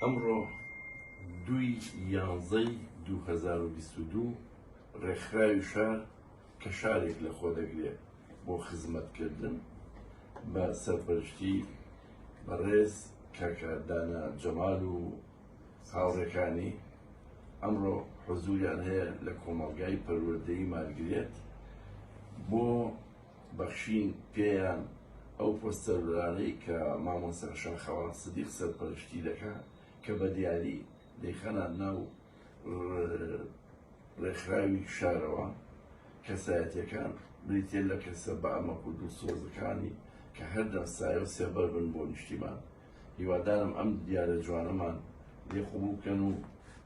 ئەمڕۆ دووی یانزەی 2022 ڕێکخراوی شار کە شارێک لە خۆ دەگرێت بۆ خزمەتکردن بە سەرپەرشتی بەڕێز کاکە دانا جەمال و هاوڕێکانی ئەمڕۆ حزوریان هەیە لە کۆمەڵگای پەروەردەیی مارگرێت بۆ بەخشین پێیان ئەو پۆستەرانەی کە مامۆستا شاخەوان سدیق سەرپەرشتی دەکا کە بە دیاری دەیخەنە ناو ڕێکخراوی شارەوە کەسایەتیەکان بریتیە لە کەسە بە ئەمەک و دڵسۆزەکانی کە هەردەم سایە و سێبەر بن بۆ نیشتیمان هیوادارم ئەم دیارە جوانەمان لێ قبوڵ بکەن و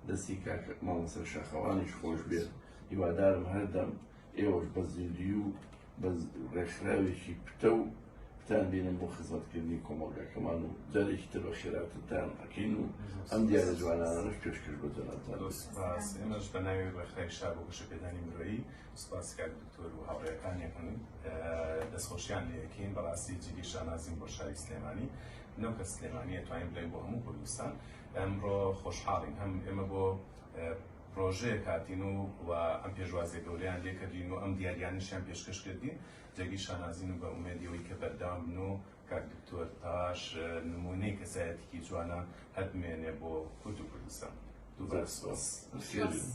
دەستی کاک مامۆستا شاخەوانیش خۆش بێت هیوادارم هەردەم ئێوەش بە زیندوی و بە ڕێکخراوێکی پتەو بتان بینم بۆ خزمەتکردنی کۆمەڵگاکەمان و جارێکی تر بە خێراتتان ئەکەین و ئەم دیارە جوانانەش پێشکەش بە جەنابتان. زۆر سوپاس. ئێمەش بە ناوی ڕێکخراوی شار بۆ گەشەپێدانی مرۆیی سوپاسی کاک دکتۆر و هاوڕێیەکانی ئەکەن و دەستخۆشیان لێ ئەکەین. بەڕاستی جێگەی شانازین بۆ شاری سلێمانی، نەک هەر سلێمانی ئەتوانین بڵێین بۆ هەموو کوردستان. ئەمڕۆ خۆشحاڵین هەم ئێمە بۆ پرۆژەیەک هاتین و و ئەم پێشوازیە گەورەیان لێ کردین و ئەم دیاریانەشیان پێشکەش کردین. جێگەی شانازین و بە ئومێدی ئەوەی کە بەردەوام بن و کاک دکتۆر تاش نموونەی کەسایەتیکی جوانە هەر بمێنێ بۆ کورد و کوردستان. دووبارە سوپاس. خێر بێن.